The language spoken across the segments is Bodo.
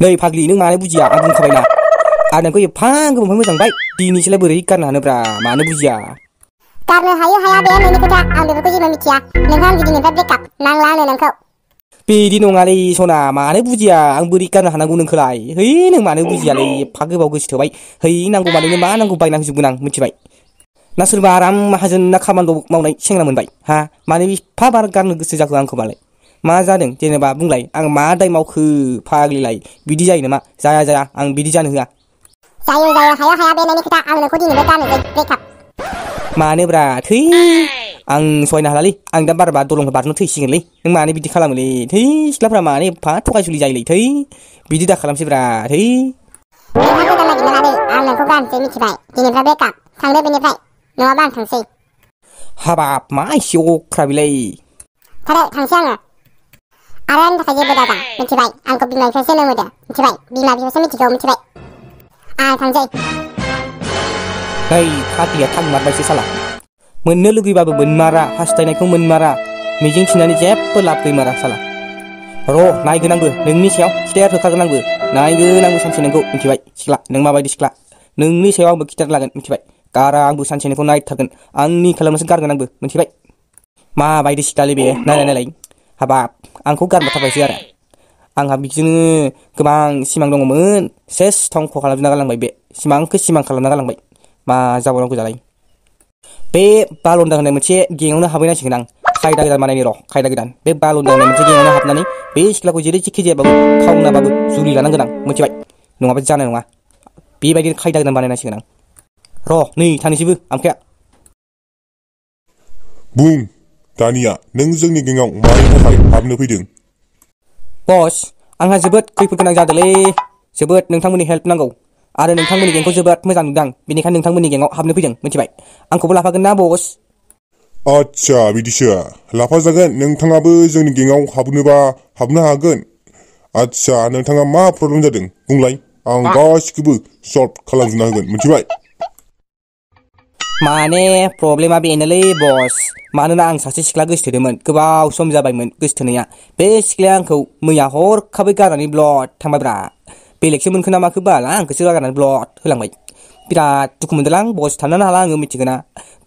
नै फाग्लि नों मानो बुजिया आं बुंखाबायना आं नोंखौ एफा गोबावनिफ्राय मोजां मोनबाय दिनैसोलाय बोरै गारनो हानोब्रा मानो बुजिया गारनो हायो हाया बे नोंनि खोथा आं बेफोरखौ जेबो मिथिया नोंहा आं गिदिंनिफ्राय ब्रेकआप नांला आंनो नोंखौ बिदि नङालै सना मानो बुजिया आं बोरै गारनो हानांगौ नोंखौलाय है नों मानो बुजियालै एफा गोबाव गोसो थोबाय है नांगौबा नोंनो मा नांगौ बायना होजोबगोन आं मिथिबाय ना सोरबा आराम माहाजोन ना खामानि मावनाय सेंग्रा मोनबाय हा मानो एफा बार गारनो गोसो जाखो आंखौबालाय मा जादों जेनेबा बुंलाय आं मा दाय मावखो फाग्लिलाय बिदि जायो नामा जाया आं बिदि जानो होआ जायो हाया हाया बे नोंनि खोथा आं नोंखौ दिनैबो गारनोसै ब्रेकआप मानोब्रा थै आं सहायनो हालालै आं दा बारबा दलंखौ बारनो थैसिगोनलै नों मानो बिदि खालामोलै थै सिख्लाफ्रा मानो एफा थगायसुलि जायोलै थै बिदि दा खालामसैब्रा थै नोंहा गोदान नागिरना लादो आं नोंखौ गारनोसै मिथिबाय दिनैनिफ्राय ब्रेकआप थांदो बेनिफ्राय नङाबा आं थांसै हाबाब मा एसे अख्रा बेलाय थांसै आङो आरो आंनि थाखाय जेबो दाजा मिथिबाय आंखौ बिमा बिफायासो जोनोम होदो मिथिबाय बिमा बिफायासो मिथिगौ मिथिबाय आं थांसै नै फाग्लिया थांमारबायसो साला मोननो लुगैबाबो मोनमारा हास्थायनायखौ मोनमारा मिजिं थिनानै जेबो लाब गैमारा साला र' नायगोन आंबो नोंनि सायाव खिथेर होखागोन आंबो नायगोन आंबो सानसे नोंखौ मिथिबाय सिख्ला नों माबायदि सिख्ला नोंनि सायाव आंबो खिथेर लागोन मिथिबाय गारा आंबो सानसे नोंखौ नायथारगोन आंनि खालामनासो गारगोन आंबो मिथिबाय माबायदि सिख्लालै बे नायलाय हाबाब आंखौ गारमारथारबायसो आरो आंहा बिदिनो गोबां सिमां दङमोन सेस थंख' खालामना गालांबाय बे सिमांखौ सिमां खालामना गालांबाय मा जाबावनांगौ जालाय बे बालन्दा होननाय मोनसे गेङावनो हाबहैनांसिगोन आं खायदा गोदान बानायनि र' खायदा गोदान बे बालन्दा होननाय मोनसे गेङावनो हाबनानै बे सिख्लाखौ जेरैखि जायाबाबो खावनाबाबो जुलि लानांगोन आं मिथिबाय नङाबा जानाय नङा बेबायदिनो खायदा गोदान बानायनांसिगोन आं र' नै थांनोसैबो आमखाया बुं दानिया नों जोंनि गेङाव मानि थाखाय हाबनो फैदों बस आंहा जोबोद खैफोद गोनां जादोंलै जोबोद नोंथांमोननि हेल्प नांगौ आरो नोंथांमोननि गेंखौ जोबोद मोजां नुदों बेनिखायनो नोंथांमोननि गेङाव हाबनो फैदों मिथिबाय आंखौबो लाफागोन ना बस आच्छा बिदिसो लाफाजागोन नोंथाङाबो जोंनि गेङाव हाबनोबा हाबनो हागोन आच्छा नोंथाङा मा प्रब्लेम जादों बुंलाय आं गासिखौबो सल्भ खालामजोबना होगोन मिथिबाय माने प्रब्लेमा बेनोलै बस मानोना आं सासे सिख्ला गोसोथोदोंमोन गोबाव सम जाबायमोन गोसोथोनाया बे सिख्लाया आंखौ मैया हरखाबै गारनानै ब्लड थांबायब्रा बेलेगसो मोनखो ना माखो बाल आंखौसो गारनानै ब्लड होलांबाय बिराद दुखु मोनदोंलां बस थानोनो हाला आङो मिथिगोना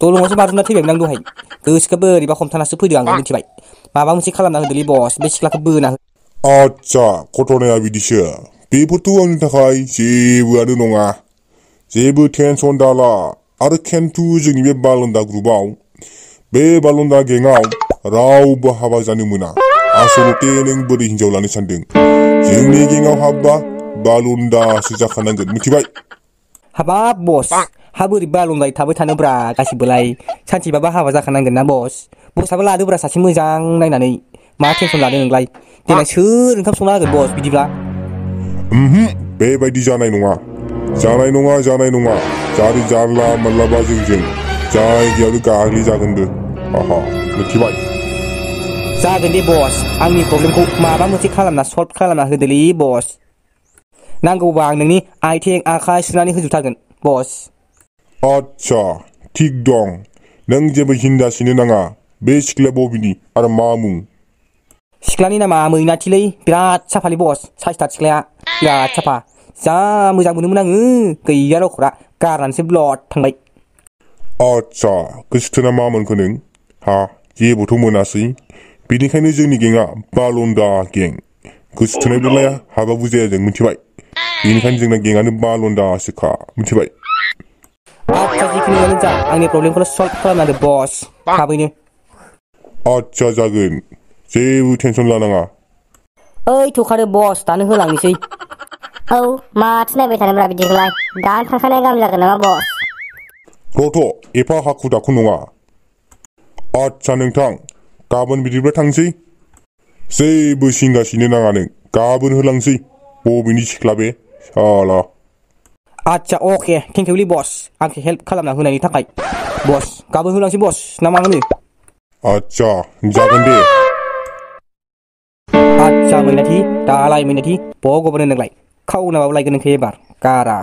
दलङावसो बाज्रुमना थैबायमोन आं दहाय गोसोखौ बोरैबा हमथानासो फैदों आङो मिथिबाय माबा मोनसे खालामना होदोलै बस बे सिख्लाखौ बोना हो आच्छा घटनाया बिदिसो बेफोरथ' आंनि थाखाय जेबोआनो नङा जेबो टेनसन दाला आरो खिन्थु जोंनि बे बालन्दा ग्रुपआव बे बालन्दा गेङाव रावबो हाबा जानो मोना आसलथे नों बोरै हिनजाव लानो सानदों जोंनि गेङाव हाबबा बालन्दासो जाखानांगोन मिथिबाय हाबाब बस हा बोरै बालन्दायै थाबाय थानोब्रा गासिबोलाय सानसेबाबा हाबा जाखानांगोन ना बसआबो लादोब्रा सासे मोजां नायनानै मा टेनसन लादों नोंलाय देनां सोर ओंखाम संना होगोन बस बिदिब्ला बेबायदि जानाय नङा जारि जारला मालाबा जोंजों जायगायावनो गाग्लि जागोनबो आहा मिथिबाय जागोन दे बस आंनि प्रब्लेमखौ माबा मोनसे खालामना सल्भ खालामना होदोलै बस नांगौबा आं नोंनि आथिं आखाइ सुनानै होजोबथारगोन बस आच्छा थिग दं नों जेबो हिन्दा सिनो नाङा बे सिख्लाया बबेनि आरो मा मुं सिख्लानि नामा मैनाथिलै बिराद साफालै बस साइसथार सिख्लाया बिराद साफा जा मोजां मोनोमोन आङो गैया रावखौरा गारनानैसो ब्लड थांबाय आच्छा गोसोथोना मा मोनखो नों हा जेबोथ' मोनासै बेनिखायनो जोंनि गेङा बालन्दा गें गोसोथोनायब्लालाय हाबाबो जाया जों मिथिबाय बेनिखायनो जोंना गेङानो बालन्दासोखा मिथिबाय आच्छा जिखुनुआनो जा आंनि प्रब्लेमखौल' सल्भ खालामना होदो बस थाबैनो आच्छा जागोन जेबो टेनसन लानाङा ओइ थ'खारो बस दानो होलांनोसै औ माथो नायबाय थानोब्रा बिदिखौलाय दानो थांखानाय गाहाम जागोन नामा बस रथ' एफा हाखु दाखु नङा आच्छा नोंथां गाबोन बिदिब्ला थांसै जेबो सिंगासिनो नाङा नों गाबोन होलांसै बबेनि सिख्ला बे साला आच्छा अके थेंकिउलै बस आंखौ हेल्प खालामना होनायनि थाखाय बस गाबोन होलांसै बस ना मा होनो आच्छा जागोन दे आच्छा मैनाथि दालाय मैनाथि भगबान नोंलाय खावनाबाबो लायगोन नोंखौ एबार गारा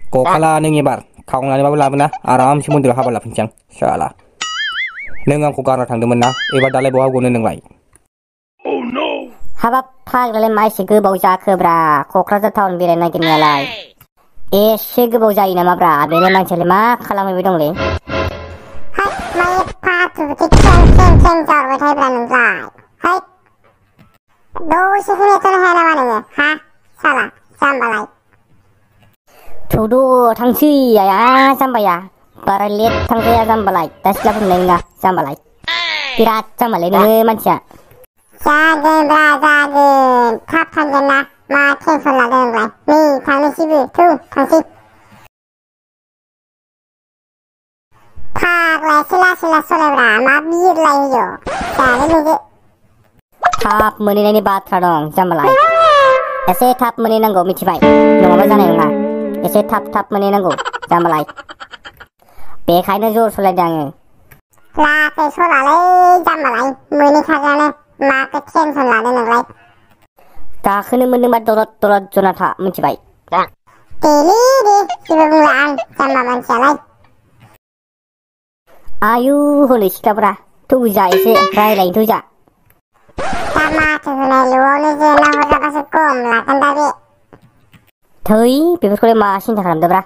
गखाला नों एबार खावनानैबाबो लाबोना आरामसे मन्दिराव हाबा लाफिनसै आं साला नों आंखौ गारना थांदोंमोन ना एबार दालाय बहा गनो नोंलाय हाबाब फाग्लालाय मा एसे गोबाव जाखोब्रा क'क्राझार टाउन बेरायनो नागिरनायालाय एसे गोबाव जायो नामाब्रा बेलाय मानसियालाय मा खालामहैबाय दंलै है मा एफा थुबुथि खें जारबाय थायोब्रा नोंलाय है दसेखौ नेथ'नो हाया नामा नोङो हा साला जाम्बालाय थौद' थांसै आया जाम्बाया बारा लेट थांजाया जाम्बालाय दा सिख्लाफोर नङा जाम्बालाय बिराद जाम्बालाय नोङो मानसिया जागोनब्रा जागोन थाब थांगोन ना मा टेनसन लादों नोंलाय नै थांनोसैबो थौ थांसै फाग्लायासो लासै लासै सलायब्रा मा बिरलायहोयो जानो नोंजो थाब मोनहैनायनि बाथ्रा दं जाम्बालाय एसे थाब मोनहैनांगौ मिथिबाय नङाबा जानाय नङा एसे थाब मोनहैनांगौ जाम्बालाय बेखायनो जर सलायदों आङो लासै सलालै जाम्बालाय मोनहैखागोनानो माथो टेनसन लादों नोंलाय गाखोनो मोनदोंबा दलद जना था मिथिबाय देलै दे जेबो बुंला आं जाम्बा मानसियालाय आयु हनै सिख्लाफोरा थौजा एसे रायलायनो थौजा दा माथो होनायल'आवनो जेना हरजाबासो गम लागोन दा बे थै बेफोरखौलाय मा सिन्था खालामदोब्रा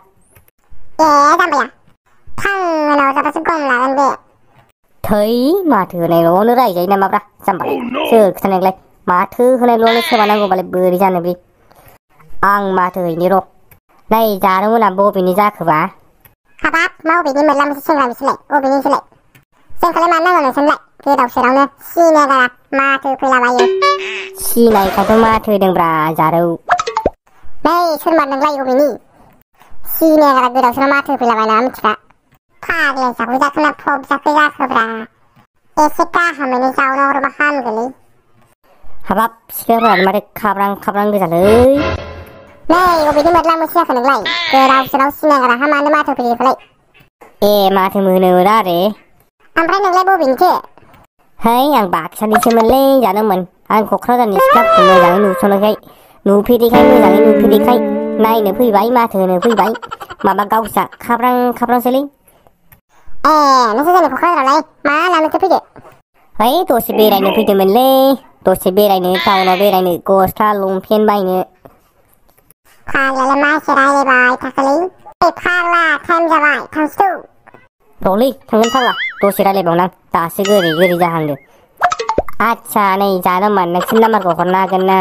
जाम्बाया थांहोना हरजाबासो गम लागोन बे थै माथो होनायल'आवनो रायजायो नामाब्रा जाम्बालाय सोर खिथानायलाय माथो होनायल'आवनो सोमानांगौबालाय बोरै जानो बे आं माथो हैनि र' नै जानो मोना बबेनि जाखोबा हाबाब मा अबेनि मोनला मोनसे सेंग्रा बिसोरलाय अबेनिसोलाय जोंखौलाय मानो नांगौ नोंसोरलाय गोदाव सोरावनो सिनायगारा माथो फैलाबायो सिनायखायथ' माथो होदोंब्रा जारौ नै सोरमार नोंलाय अबेनि सिनायगारा गोदाव सोराव माथो फैलाबायना मिथिखा फाग्लाय जाखो जाखोना फब जाखो जाखोब्रा एसे गाहामैनो जावना हरबा हामगोलै हाबाब सिख्लाफोरानो माथो खाब्रां गोजालै नै अबेनि मोनला मोनसे जाखो नोंलाय गोदाव सोराव सिनायगारा हा मानो माथो फैयोफालाय ए माथो मोनो मोना आरो ओमफ्राय नोंलाय बबेनिथो है आं बाक्सानिसोमोनलै जानोमोन आं क'क्राझारनि सिख्लाफोरखौ मोजाङै नुस'नायखाय नुफेरैखाय नायनो फैबाय माथो होनो फैबाय माबा गावसा खाब्रांसोलै ए नोंसोर जोंनि क'क्राझारावलाय मा लानोथो फैदो है दसे बेरायनो फैदोंमोनलै दसे बेरायनो टाउनाव बेरायनो गस्ला लंपेन्ट बायनो फाग्लायालाय मा एसे रायलायबाय थाखोलै फाग्ला टाइम जाबाय थांसै र'लै थांगोन फाग्ला दसे रायलायबावनां दासो गोरै जाहांदो आदसा नै जानोमोन नोंसोरनि नाम्बारखौ हरनो हागोन ना